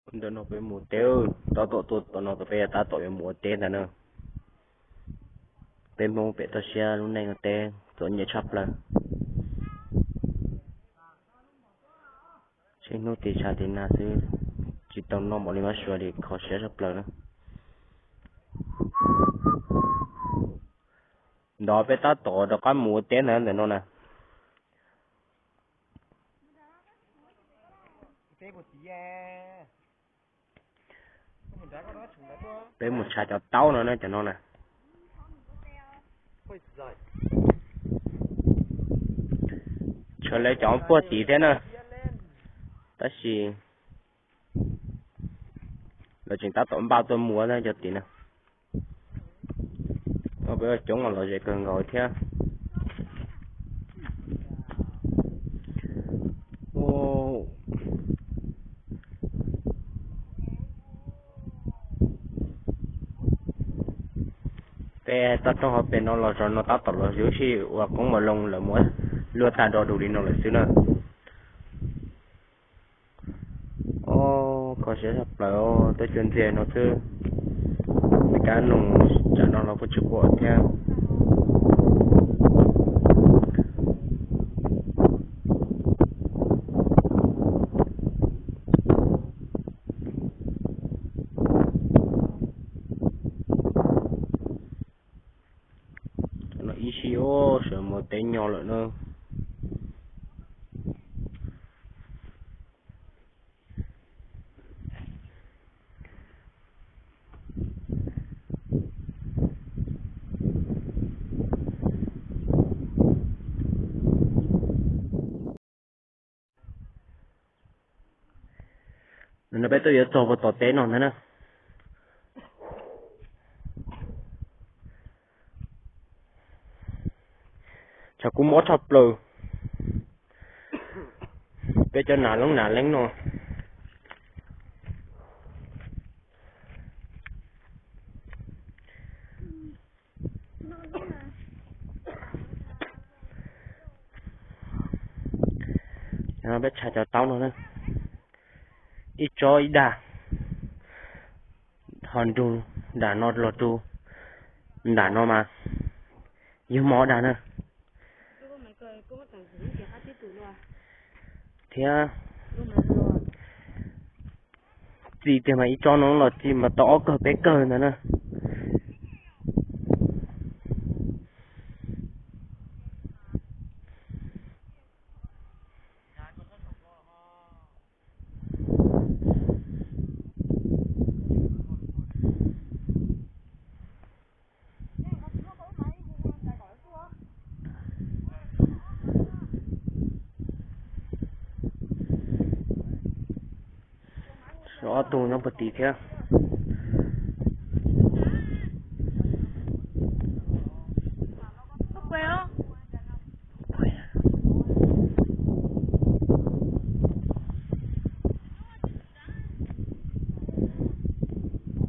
Ntawm no peb mus teb, tab tom tuaj tom no tau peb tab tom yuav mus ua teb ntag na. Peb Hmoob pem toj siab lub neej ua teb txom nyem tshaj plaws. Tseem hnub tim tshav tim nag xwb, tsis tau noj npaum li mab sua li, kho siab tshaj plaws na. Ntawd peb tab tom rov qab mus ua teb ntawd ntawm no na. Peb mus tshav cov taub no na, cov no na. Tshuav lawv cov puag tid thiab na, tab sis lawv tseem tab tom npaj tuaj mus na cov tid na. Peb coob los ze kawg nkaus thiab. Peb toj roob hauv pes no los zov no tab tom los yug sij uas koob mos loo lawv muab luaj tag do dus li no lawm xwb na. Kho siab tshaj plaws, tuaj cuag ntxiag no xwb, tej kab noog tsam no los kuj tsis quaj thiab. Ib sij sawv mus teb nyo lawm na. No peb tuaj yuav txog puag tom teb no ntag na. Tshav kub mob tshaj plaws, peb cov nas leeb nas leeb no. Peb tshav cov taub no na, ib tsob ib dag, ho nrug nram no los rau nram no mas yog mob dag na. Thiab txi tiag mas ib tsob no los txi mas tau ob kawg peb kawg ntag na. Ob tug nyob puag tid thiab.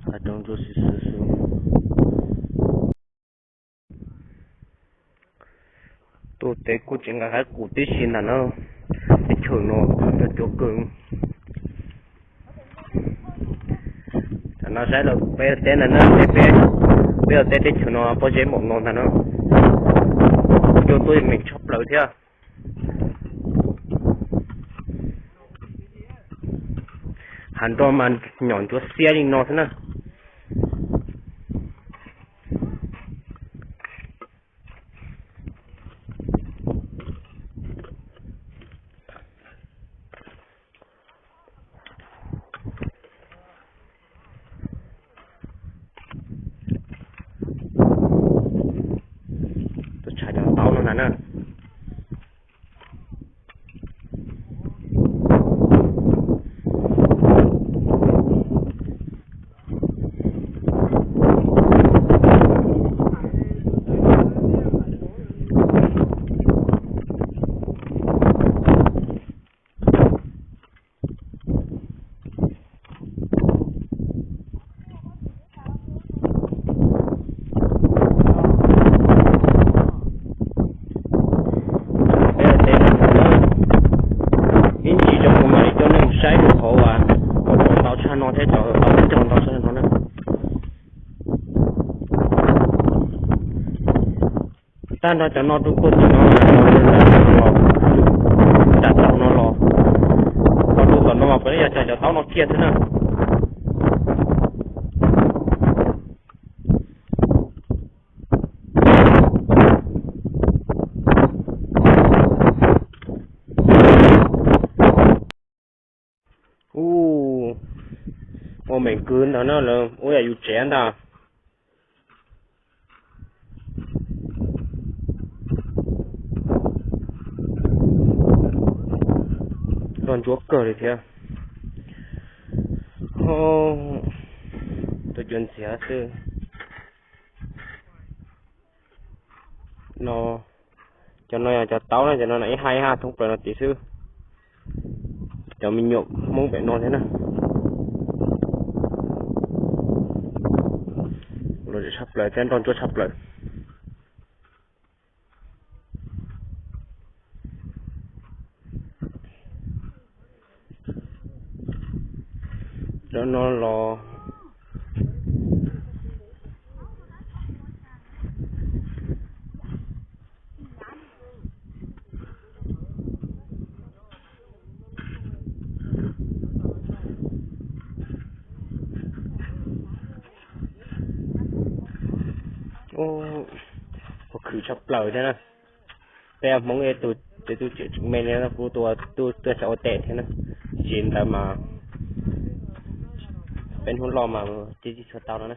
Hav zoov ntsuab xwb xwb xwb. Tuaj teb kuj tseem nqa qaib qus tib si ntag na. Teb chaws no qhov cua cua kawg. Tam no saib los peb ua teb ntag na, peb, peb ua teb teb chaws no pob zeb npaum no ntag na. Cua tuaj meem tshaj plaws thiab. Hav nroj mas nyom ntsuab xiab li no xwb na. Tuaj tshav cov taub no ntag na. Tag no thiab cov tau cog ntau sab no na. Tag nrho cov no rau puag tim no, nram taug no los, los rau tom no mas puav leej yog cov taub no kiag xwb na. Ub, ua meem kwv ntag na, lawv ua yam yus tsev ntag. Nroj ntsuab kawg li thiab. Tuaj cuag ntxiv xwb. No, cov no yog cov taub na, cov no ib ha ib ha thoob plaws no tid xwb. Cov me nyuam Hmoob pem no thiab na. Lom zem tshaj plaws thiab nroj ntsuab tshaj plaws. Cov no los Ub, khwv tshaj plaws thiab na. Peb Hmoob tus, ces tus tseem tseem me li no kuj tuaj xyaum ua tes thiab na. Tsis ntawd mas peb hnub loj mas cia tsis tshua tau no na.